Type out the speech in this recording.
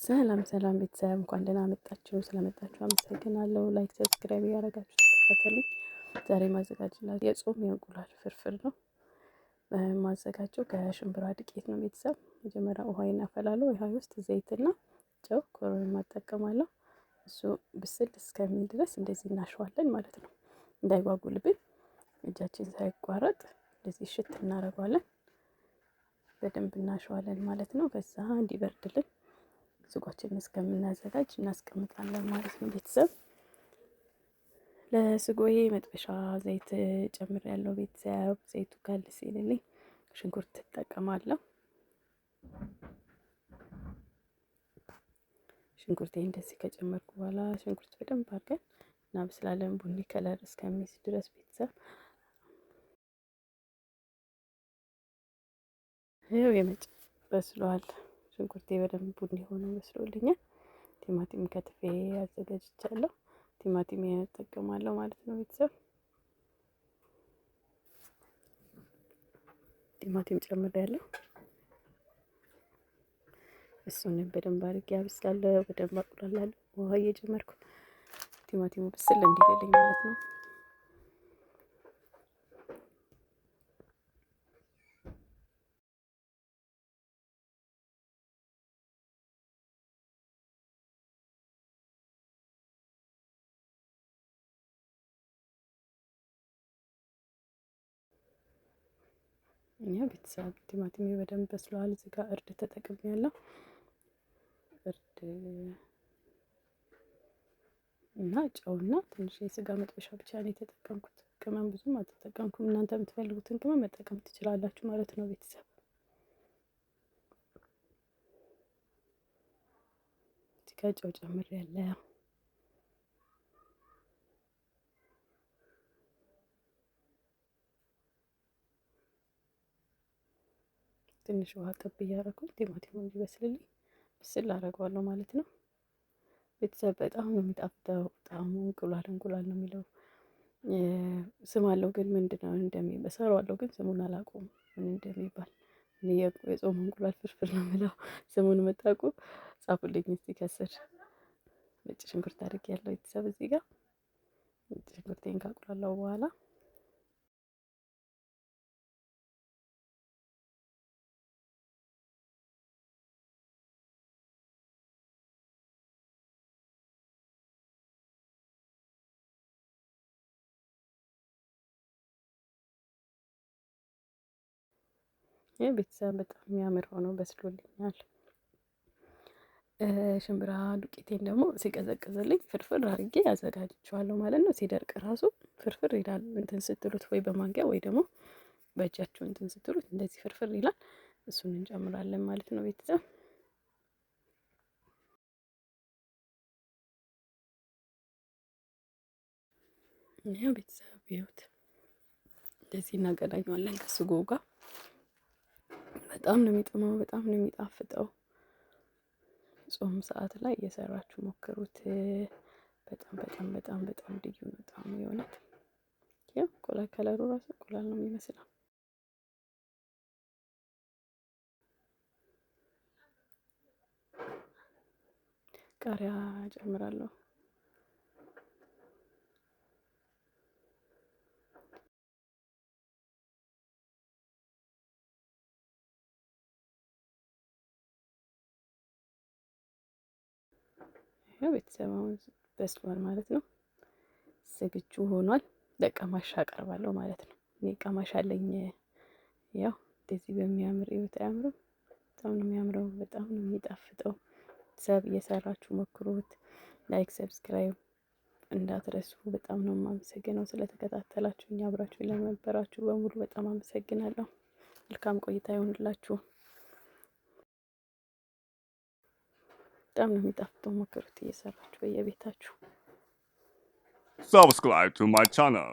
ሰላም ሰላም ቤተሰብ፣ እንኳን ደህና መጣችሁ። ስለመጣችሁ አመሰግናለሁ። Like፣ subscribe እያደረጋችሁ ተከታተሉኝ። ዛሬ ማዘጋጅላችሁ የጾም የእንቁላል ፍርፍር ነው። ማዘጋጀው ከሽምብራ ዱቄት ነው። ቤተሰብ፣ መጀመሪያ ውሃዬን አፈላለሁ። ውሃ ውስጥ ዘይትና ጨው፣ ኮረሪማ እጠቀማለሁ። እሱ ብስል እስከሚል ድረስ እንደዚህ እናሸዋለን ማለት ነው። እንዳይጓጉልብን እጃችን ሳይቋረጥ እንደዚህ እሽት እናደርገዋለን። በደንብ እናሸዋለን ማለት ነው። ከዛ እንዲበርድልን ስጓችንን እስከምናዘጋጅ እናስቀምጣለን ማለት ነው። ቤተሰብ፣ ለስጎዬ መጥበሻ ዘይት ጨምሬያለሁ። ቤተሰብ፣ ዘይቱ ጋል ሲልልኝ ሽንኩርት እጠቀማለሁ። ሽንኩርቴ እንደዚህ ከጨመርኩ በኋላ ሽንኩርት በደንብ አድርገን እናበስላለን ቡኒ color እስከሚይዝ ድረስ። ቤተሰብ፣ ይኸው የመጭ በስሏል። ሽንኩርቴ በደንብ ቡኒ ሆኖ በስሎልኛል። ቲማቲም ከትፌ አዘጋጅቻለሁ። ቲማቲም እጠቀማለሁ ማለት ነው። ቤተሰብ፣ ቲማቲም ጨምሬያለሁ። እሱንም በደንብ አድርጌ አበስላለሁ። በደንብ አቁላላለሁ። ውሃ እየጨመርኩ ቲማቲሙ ብስል እንዲልልኝ ማለት ነው። እኛ ቤተሰብ፣ ቲማቲሜ በደንብ በስሏል። እዚህ ጋር እርድ ተጠቅሜያለሁ። እርድ እና ጨውና ትንሽ የስጋ መጥበሻ ብቻ ነው የተጠቀምኩት። ቅመም ብዙም አልተጠቀምኩም። እናንተ የምትፈልጉትን ቅመም መጠቀም ትችላላችሁ ማለት ነው። ቤተሰብ፣ እዚህ ጋር ጨው ጨምሬያለሁ። ትንሽ ውሃ ጠብ እያደረኩኝ ቲማቲሙ እንዲበስልልኝ ብስል አደርገዋለሁ ማለት ነው። ቤተሰብ፣ በጣም ነው የሚጣፍጠው። ጣዕሙ እንቁላል እንቁላል ነው የሚለው። ስም አለው ግን ምንድን ነው እንደሚባል እሰራዋለሁ ግን ስሙን አላውቀውም ምን እንደሚባል። እኔ የጾም እንቁላል ፍርፍር ነው የምለው። ስሙን የምታውቁ ጻፉልኝ እስቲ ከስር። ነጭ ሽንኩርት አድርጌያለሁ ቤተሰብ። እዚህ ጋር ነጭ ሽንኩርቴን ካቁላላሁ በኋላ ይህ ቤተሰብ በጣም የሚያምር ሆኖ በስሎልኛል። ሽምብራ ዱቄቴን ደግሞ ሲቀዘቅዝልኝ ፍርፍር አድርጌ አዘጋጅቼዋለሁ ማለት ነው። ሲደርቅ ራሱ ፍርፍር ይላል። እንትን ስትሉት ወይ በማንኪያ ወይ ደግሞ በእጃችሁ እንትን ስትሉት እንደዚህ ፍርፍር ይላል። እሱን እንጨምራለን ማለት ነው። ቤተሰብ፣ ይኸው ቤተሰብ ይኸውት እንደዚህ እናገናኘዋለን ከስጎ ጋር። በጣም ነው የሚጥመው፣ በጣም ነው የሚጣፍጠው። ጾም ሰዓት ላይ እየሰራችሁ ሞክሩት። በጣም በጣም በጣም በጣም ልዩ ነው ጣዕሙ የእውነት። ያው እንቁላል ከለሩ ራሱ እንቁላል ነው የሚመስለው። ቃሪያ ጨምራለሁ። ያው ቤተሰብ፣ አሁን በስሏል ማለት ነው። ዝግጁ ሆኗል። ለቀማሽ አቀርባለሁ ማለት ነው። እኔ ቀማሽ አለኝ። ያው እንደዚህ በሚያምር ህይወት አያምርም? በጣም ነው የሚያምረው። በጣም ነው የሚጣፍጠው። ቤተሰብ፣ እየሰራችሁ ሞክሩት። Like፣ subscribe እንዳትረሱ። በጣም ነው የማመሰግነው ስለተከታተላችሁ፣ እኛ አብራችሁ ለነበራችሁ በሙሉ በጣም አመሰግናለሁ። መልካም ቆይታ ይሁንላችሁ። በጣም ነው የሚጣፍጠው። ሞክሩት እየሰራችሁ በየቤታችሁ። Subscribe to my channel.